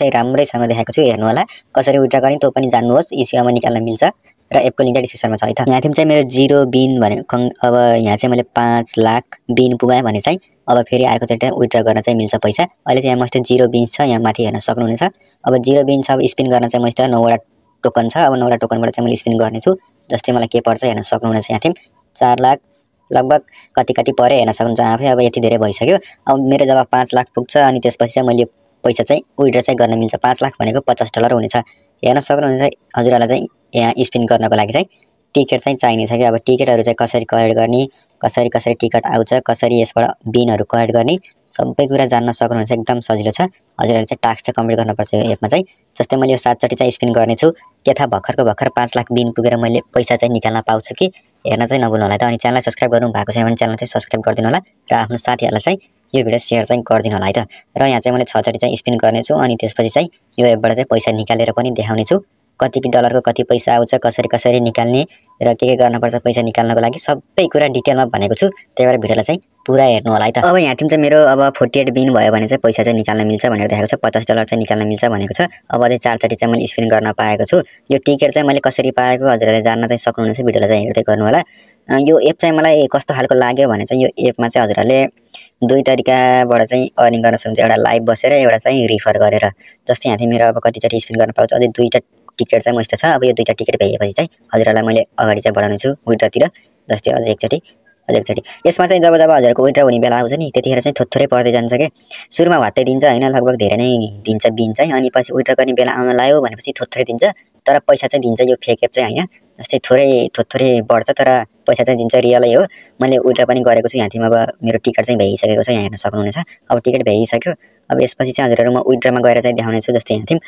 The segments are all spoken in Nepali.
चाहिँ राम्रैसँग देखाएको छु, हेर्नु होला। कसरी विथड्र गर्ने त्यो पनि जान्नुहोस्, यी सेवामा निकाल्न मिल्छ र एपको लिंक चाहिँ डिस्क्रिप्सनमा छ है त। यहाँ चाहिँ मेरो 0 बिन भनेको अब यहाँ चाहिँ मैले 5 लाख बिन पुगाएँ भने चाहिँ अब फेरि अर्कोचोटि विथड्र गर्न चाहिँ मिल्छ पैसा। अहिले चाहिँ यहाँ मस्त 0 बिन्स छ, यहाँ माथि हेर्न सक्नुहुनेछ। अब 0 बिन छ, अब स्पिन गर्न चाहिँ मस्त 9 वटा टोकन छ। अब 9 वटा टोकनबाट चाहिँ मैले स्पिन गर्नेछु। जस्तै मलाई के पर्छ हेर्न सक्नुहुनेछ। यहाँ 4 लाख लगभग कति परे हेर्न सक्नुहुन्छ आफै। अब यति धेरै भइसक्यो। अब मेरो जब 5 लाख पुग्छ अनि त्यसपछि चाहिँ मैले पैसा चाहिँ विथड्र चाहिँ गर्न मिल्छ। 5 लाख भनेको $50 हुनेछ। हेर्न सक्नुहुनेछ हजुरहरुलाई चाहिँ यहाँ स्पिन गर्नको लागि चाहिँ टिकट चाहिँ चाहिने छ कि। अब टिकटहरु चाहिँ कसरी कलेक्ट गर्ने, कसरी टिकट आउँछ, कसरी यसबाट बिनहरु कलेक्ट गर्ने, सबै कुरा जान्न सक्नुहुन्छ। एकदम सजिलो छ। हजुरहरुले चाहिँ टास्क चाहिँ कम्प्लिट गर्नुपर्छ यो एपमा चाहिँ। जस्तै मैले यो 7 चोटी चाहिँ स्पिन गर्नेछु। के थाहा भर्खर 5 लाख बिन पुगेर मैले पैसा चाहिँ निकाल्न पाउँछु कि। हेर्न चाहिँ नभुल्नु होला त। अनि च्यानललाई सब्स्क्राइब गर्नु भएको छैन भने च्यानल चाहिँ सब्स्क्राइब गरिदिनु होला र आफ्नो साथीहरुलाई चाहिँ यो भिडियो शेयर चाहिँ गरिदिनु होला है त। र यहाँ चाहिँ मैले 6 चोटी चाहिँ स्पिन गर्नेछु अनि त्यसपछि चाहिँ यो एपबाट चाहिँ पैसा निकालेर पनि देखाउने छु। कति डलरको कति पैसा आउँछ, कसरी निकाल्ने र के गर्नुपर्छ पैसा निकाल्नको लागि सबै कुरा डिटेलमा भनेको छु। त्यही भएर भिडियोलाई चाहिँ पुरा हेर्नु होला है त। अब यहाँ चाहिँ मेरो अब 48 बिन भयो भने चाहिँ पैसा चाहिँ निकाल्न मिल्छ भनेर देखाएको छ। $50 चाहिँ निकाल्न मिल्छ भनेको छ। अब चाहिँ 4 चोटी चाहिँ मैले स्पिन गर्न पाएको छु। यो टिकट चाहिँ मैले कसरी पाएको हजुरहरुले जान्न चाहिँ सक्नुहुनेछ। भिडियोलाई चाहिँ हेर्दै गर्नु होला। यो एप चाहिँ मलाई कस्तो खालको लाग्यो भने चाहिँ यो एपमा चाहिँ हजुरहरुले दुई तरिकाबाट चाहिँ अर्निङ गर्न सक्नुहुन्छ। एउटा लाइभ बसेर, एउटा चाहिँ रिफर गरेर। जस्तै यहाँ मेरो अब कति चोटी स्पिन गर्न पाउँछु, अझै दुईटा टिकट चाहिँ मस्त छ। अब यो दुईटा टिकट भएपछि चाहिँ हजुरहरुलाई मैले अगाडि चाहिँ बढाउने छु विथड्रतिर। जस्तै अझै एकचोटी यसमा चाहिँ जब हजुरको विथड्र हुने बेला आउँछ नि त्यतिखेर चाहिँ थोरै पर्दै जान्छ के। सुरुमा भत्तै दिन्छ हैन, लगभग धेरै नै दिन्छ बिन चाहिँ। अनि पछि विथड्र गर्ने बेला आउन लाग्यो भनेपछि थोरै दिन्छ, तर पैसा चाहिँ दिन्छ। यो फेक एप चाहिँ हैन। जस्तै थोरै बढ्छ तर पैसा चाहिँ दिन्छ, रियलै हो। मैले विथड्र पनि गरेको छु। यहाँ अब मेरो टिकट चाहिँ भइसकेको छ, यहाँ हेर्न सक्नुहुनेछ। अब टिकट भइसक्यो। अब यसपछि चाहिँ हजुरहरु म विथड्रमा गएर चाहिँ देखाउने छु। जस्तै यहाँ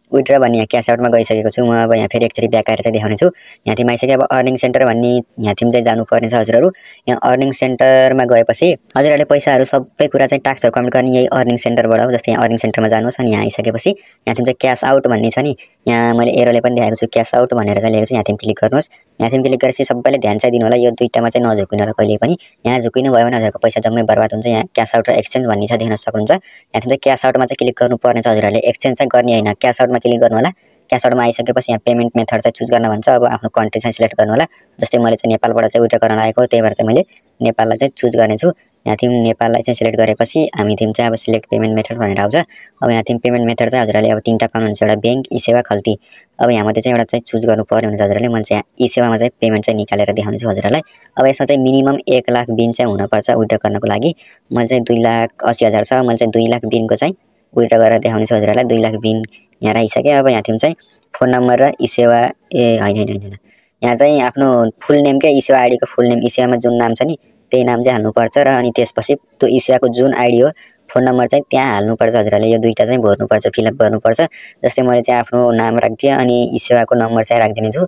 विथड्र भन्ने यहाँ क्याश आउटमा गइसकेको छु म। अब यहाँ फेरि एकचोटी ब्याक आएर चाहिँ देखाउने छु। यहाँ आइसक्यो। अब अर्निङ सेन्टर भन्ने यहाँ चाहिँ जानुपर्ने छ हजुरहरु। यहाँ अर्निङ सेन्टरमा गएपछि हजुरहरुले पैसाहरु सबै कुरा चाहिँ टास्कहरु कम्प्लिट गर्ने यही अर्निङ सेन्टरबाट हो। जस्तै यहाँ अर्निङ सेन्टरमा जानुहोस् अनि यहाँ आइसकेपछि यहाँ चाहिँ क्याश आउट भन्ने छ नि, यहाँ मैले एरोले पनि देखाएको छु क्याश आउट भनेर चाहिँ लेखेको छ। यहाँ क्लिक गर्नुहोस्। यहाँ क्लिक गरेपछि सबैले ध्यान चाहिँ दिनु होला। यो दुईटामा चाहिँ नझुकिनु होला कहिले पनि। यहाँ झुकिनु भयो भने हजुरको पैसा जम्मै बर्बाद हुन्छ। यहाँ क्याश आउट र एक्सचेन्ज भन्ने छ, देख्न सक्नुहुन्छ। यहाँ चाहिँ क्याश आउटमा चाहिँ क्लिक गर्नुपर्ने छ हजुरहरुले। एक्सचेन्ज चाहिँ गर्ने हैन, क्याश आउटमा क्लिक गर्नु होला। क्याश आउटमा आइसकेपछि यहाँ पेमेन्ट मेथड चाहिँ चुज गर्न भन्छ। अब आफ्नो कन्ट्री चाहिँ सिलेक्ट गर्नु होला। जस्तै मैले चाहिँ नेपालबाट चाहिँ विथड्र गर्न लागेको, त्यही भएर चाहिँ मैले नेपाललाई चाहिँ चुज गर्नेछु। यहाँ नेपाललाई चाहिँ सिलेक्ट गरेपछि हामी चाहिँ अब सिलेक्ट पेमेन्ट मेथड भनेर आउँछ। अब यहाँ पेमेन्ट मेथड चाहिँ हजुरहरुले अब 3टा पाउनुहुन्छ। एउटा बैंक, ई सेवा, खल्ती। अब यहाँ मध्ये चाहिँ एउटा चाहिँ चुज गर्नुपर्ने हुन्छ हजुरहरुले। मैले चाहिँ ई सेवामा चाहिँ पेमेन्ट चाहिँ निकालेर देखाउने छु हजुरहरुलाई। अब यसमा चाहिँ मिनिमम 1 लाख बिन चाहिँ हुनुपर्छ विथड्र गर्नको लागि। मैले चाहिँ 2,80,000 छ। मैले चाहिँ 2 लाख बिनको चाहिँ विथड्र गरेर देखाउने छु हजुरहरुलाई। 2 लाख बिन यहाँ आइसक्यो। अब यहाँ चाहिँ फोन नम्बर र ई सेवा हैन यहाँ चाहिँ आफ्नो फुल नेम के, ई सेवा आईडी को फुल नेम, ई सेवामा जुन नाम छ नि त्यही नाम चाहिँ हाल्नुपर्छ र अनि त्यसपछि त्यो ई सेवाको जुन आईडी हो फोन नम्बर चाहिँ त्यहाँ हाल्नुपर्छ हजुरहरुले। यो दुईटा चाहिँ भर्नुपर्छ, फिलअप गर्नुपर्छ। जस्तै मैले चाहिँ आफ्नो नाम राख्दिए अनि ई सेवाको नम्बर चाहिँ राख्दिने छु।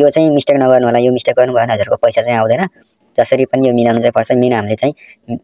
यो चाहिँ मिस्टेक नगर्नु होला। यो मिस्टेक गर्नुभयो भने हजुरको पैसा चाहिँ आउँदैन। जसरी पनि यो मिलाउनु चाहिँ पर्छ। मेन हामीले चाहिँ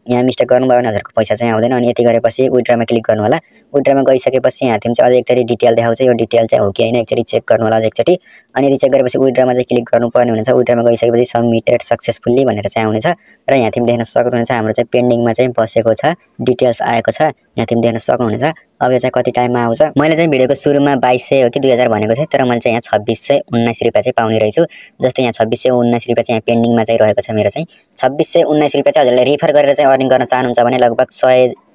यहाँ मिस्टेक गर्नुभयो भने हजुरको पैसा चाहिँ आउँदैन। अनि यति गरेपछि विथड्रमा क्लिक गर्नु होला। विथड्रमा गइसकेपछि यहाँ चाहिँ अझै एकचोटी डिटेल देखाउँछ। यो डिटेल चाहिँ हो कि हैन एकचोटी चेक गर्नु होला एकचोटी। अनि यति चेक गरेपछि विथड्रमा चाहिँ क्लिक गर्नुपर्ने हुन्छ। विथड्रमा गइसकेपछि सबमिटेड सक्सेसफुल्ली भनेर चाहिँ आउनेछ र यहाँ देख्न सक्नुहुनेछ हाम्रो चाहिँ पेन्डिङमा चाहिँ बसेको छ, डिटेल्स आएको छ। यहाँ देख्न सक्नुहुनेछ। अब यो चाहिँ कति टाइममा आउँछ। मैले चाहिँ भिडियोको सुरुमा 2200 हो कि 2000 भनेको थिएँ, तर मैले चाहिँ यहाँ 2619 रुपैयाँ चाहिँ पाउने रहेछु। जस्तै यहाँ 2619 रुपैयाँ चाहिँ यहाँ पेन्डिङमा चाहिँ रहेको छ मेरो चाहिँ 2619 रुपैयाँ चाहिँ हजुरले रिफर गरेर चाहिँ अर्निङ गर्न चाहनुहुन्छ भने लगभग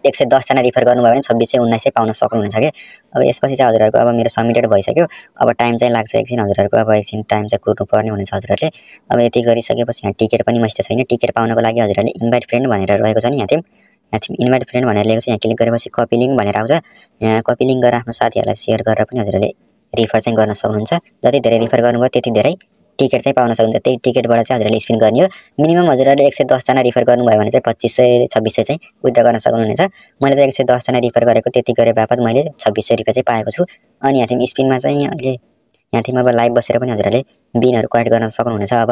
110 जना रिफर गर्नुभयो भने 2619 चाहिँ पाउन सक्नुहुनेछ के। अब यसपछि चाहिँ हजुरहरुको अब मेरो सबमिटेड भइसक्यो। अब टाइम चाहिँ लाग्छ एकछिन हजुरहरुको। अब एकछिन टाइम चाहिँ कुर्नु पर्ने हुनेछ हजुरहरुले। अब यति गरिसकेपछि यहाँ टिकट पनि मस्त छैन। टिकट पाउनको लागि हजुरहरुले इन्भाइट फ्रेन्ड भनेर रहेको छ नि यहाँ इन्भाइट फ्रेन्ड भनेर लेखेको छ। यहाँ क्लिक गरेपछि कपी लिंक भनेर आउँछ। यहाँ कपी लिंक गरेर आफ्नो साथीहरुलाई शेयर गरेर पनि हजुरहरुले रिफर चाहिँ गर्न सक्नुहुन्छ। जति धेरै रिफर गर्नुभयो त्यति धेरै टिकट चाहिँ पाउन सक्नुहुन्छ। त्यही टिकटबाट चाहिँ हजुरहरुले स्पिन गर्ने हो। मिनिमम हजुरहरुले 110 जना रिफर गर्नुभयो भने चाहिँ 2500 2600 चाहिँ विथड्र गर्न सक्नुहुनेछ। मैले चाहिँ 110 जना रिफर गरेको, त्यति गरे बापत मैले 2600 रुपैयाँ चाहिँ पाएको छु। अनि यहाँ स्पिनमा चाहिँ अहिले यहाँ अब लाइभ बसेर पनि हजुरहरुले बिनहरु कलेक्ट गर्न सक्नुहुनेछ। अब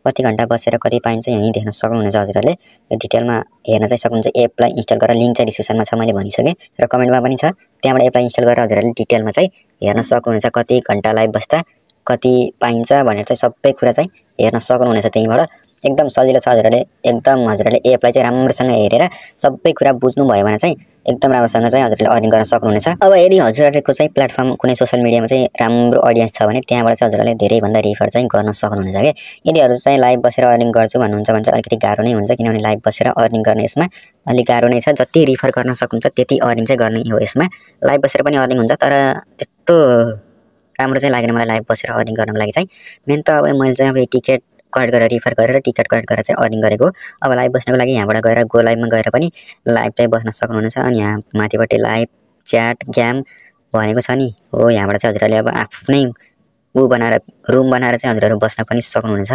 कति घण्टा बसेर कति पाइन्छ यही देख्न सक्नुहुनेछ हजुरहरुले। यो डिटेलमा हेर्न चाहिँ सक्नुहुन्छ। एपलाई इन्स्टल गरेर लिंक चाहिँ डिस्क्रिप्सनमा छ, मैले भनिसके र कमेन्टमा पनि छ। त्यहाँबाट एपलाई इन्स्टल गरेर हजुरहरुले डिटेलमा चाहिँ हेर्न सक्नुहुनेछ। कति घण्टा लाइभ बस्दा कति पाइन्छ भनेर चाहिँ सबै कुरा चाहिँ हेर्न सक्नुहुनेछ त्यहीबाट। एकदम सजिलो छ हजुरहरूले एकदम हजुरहरूले एपलाई चाहिँ राम्रोसँग हेरेर सबै कुरा बुझ्नु भयो भने चाहिँ एकदम राम्रोसँग चाहिँ हजुरले अर्निङ गर्न सक्नुहुनेछ। अब यदि हजुरहरूको चाहिँ प्लेटफर्म कुनै सोशल मिडियामा चाहिँ राम्रो अडियन्स छ भने त्यहाँबाट चाहिँ हजुरले धेरै भन्दा रिफर चाहिँ गर्न सक्नुहुनेछ के। यदि हजुर चाहिँ लाइभ बसेर अर्निङ गर्छु भन्नुहुन्छ भने चाहिँ अलिकति गाह्रो नै हुन्छ किनभने लाइभ बसेर अर्निङ गर्ने यसमा अलिक गाह्रो नै छ। जति रिफर गर्न सक्नुहुन्छ त्यति अर्निङ चाहिँ गर्ने हो यसमा। लाइभ बसेर पनि अर्निङ हुन्छ तर त्यस्तो राम्रो चाहिँ लागेन मलाई लाइभ बसेर अर्निङ गर्नको लागि चाहिँ। मेन त अब मैले चाहिँ अब टिकट कलेक्ट गरेर रिफर गरेर टिकट कलेक्ट गरेर चाहिँ अर्निङ गरेको। अब लाइभ बस्नको लागि यहाँबाट गएर गो लाइभमा गएर पनि लाइभ चाहिँ बस्न सक्नुहुनेछ। अनि यहाँ माथिपट्टि लाइभ च्याट गेम भनेको छ नि हो, यहाँबाट चाहिँ हजुरहरूले अब आफ्नै बनाएर रुम बनाएर चाहिँ हजुरहरू बस्न पनि सक्नुहुनेछ।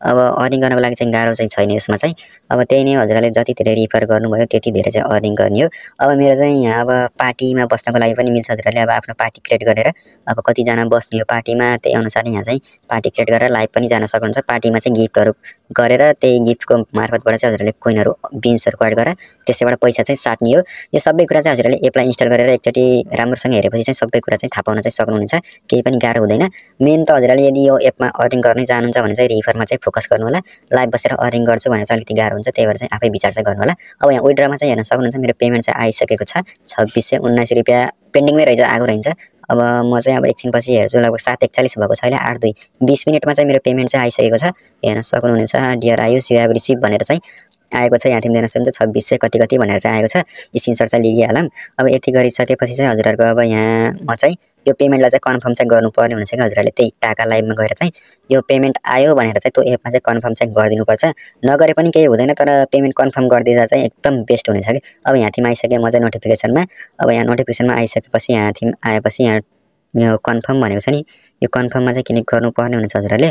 अब अर्निङ गर्नको लागि चाहिँ गाह्रो चाहिँ छैन यसमा चाहिँ। अब त्यही नै हजुरहरूले जति धेरै रिफर गर्नुभयो त्यति धेरै चाहिँ अर्निङ गर्ने हो। अब मेरो चाहिँ यहाँ अब पार्टीमा बस्नको लागि पनि मिल्छ हजुरहरूले अब आफ्नो पार्टी क्रिएट गरेर अब कतिजना बस्ने हो पार्टीमा त्यही अनुसार यहाँ चाहिँ पार्टी क्रिएट गरेर लाइभ पनि जान सक्नुहुन्छ। पार्टीमा चाहिँ गिफ्टहरू गरेर त्यही गिफ्टको मार्फतबाट चाहिँ हजुरहरूले कोइनहरू बिन्सहरू कलेक्ट गरेर त्यसैबाट पैसा चाहिँ साट्ने हो। यो सबै कुरा चाहिँ हजुरहरूले एपलाई इन्स्टल गरेर एकचोटि राम्रोसँग हेरेपछि चाहिँ सबै कुरा चाहिँ थाहा पाउन चाहिँ सक्नुहुनेछ। केही पनि गाह्रो हुँदैन। मेन त हजुरहरूले यदि यो एपमा अर्निङ गर्नै चाहनुहुन्छ भने चाहिँ रिफरमा चाहिँ फोकस गर्नु होला। लाइभ बसेर अर्निङ गर्छु भने चाहिँ अलिकति गाह्रो हुन्छ, त्यही भएर चाहिँ आफै विचार चाहिँ गर्नु होला। अब यहाँ विड्रमा चाहिँ हेर्न सक्नुहुन्छ मेरो पेमेन्ट चाहिँ आइसकेको छ 2679 रुपियाँ पेन्डिङमै रहेछ, आएको रहन्छ। अब म चाहिँ अब एकछिनपछि हेर्छु लगभग 7:41 भएको छ अहिले 8:02 20 मिनटमा चाहिँ मेरो पेमेन्ट चाहिँ आइसकेको छ। हेर्न सक्नुहुनेछ dear Ayush you have receive भनेर चाहिँ आएको छ। यहाँ तिमी देख्न सक्नुहुन्छ 2600 कति भनेर चाहिँ आएको छ। स्क्रिनशट चाहिँ लिइहालौँ। अब यति गरिसकेपछि चाहिँ हजुरहरूको अब यहाँ म चाहिँ यो पेमेन्टलाई चाहिँ कन्फर्म चाहिँ गर्नुपर्ने हुनेछ कि हजुरहरूले त्यही टाका लाइभमा गएर चाहिँ यो पेमेन्ट आयो भनेर चाहिँ त्यो एपमा चाहिँ कन्फर्म चाहिँ गरिदिनुपर्छ। नगरे पनि केही हुँदैन तर पेमेन्ट कन्फर्म गरिदिँदा चाहिँ एकदम बेस्ट हुनेछ कि। अब यहाँ थिम आइसक्यो म चाहिँ नोटिफिकेसनमा। अब यहाँ नोटिफिकेसनमा आइसकेपछि यहाँ थिम आएपछि यहाँ यो कन्फर्म भनेको छ नि यो कन्फर्ममा चाहिँ क्लिक गर्नुपर्ने हुनेछ हजुरहरूले।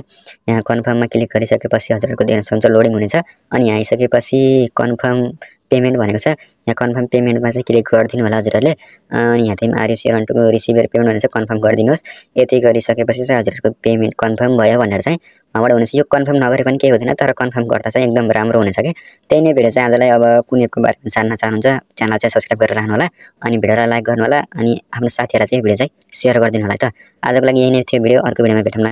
यहाँ कन्फर्ममा क्लिक गरिसकेपछि हजुरहरूको देख्न सक्नुहुन्छ लोडिङ हुनेछ। अनि यहाँ आइसकेपछि कन्फर्म पेमेन्ट भनेको छ, यहाँ कन्फर्म पेमेन्टमा चाहिँ क्लिक गरिदिनु होला हजुरहरूले। अनि यहाँ चाहिँ RS you're to receive your payment भनेर चाहिँ कन्फर्म गरिदिनुहोस्। यति गरिसकेपछि चाहिँ हजुरहरूको पेमेन्ट कन्फर्म भयो भनेर चाहिँ उहाँबाट हुनेछ। यो कन्फर्म नगरे पनि केही हुँदैन तर कन्फर्म गर्दा चाहिँ एकदम राम्रो हुनेछ कि। त्यही नै भिडियो चाहिँ आजलाई अब कुन एपको बारेमा जान्न चाहनुहुन्छ च्यानल चाहिँ सब्सक्राइब गरेर राख्नु होला अनि भिडियोलाई लाइक गर्नु होला अनि आफ्नो साथीहरूलाई चाहिँ भिडियो चाहिँ सेयर गरिदिनु होला है त। आजको लागि यही नै थियो भिडियो, अर्को भिडियोमा भेटौँला।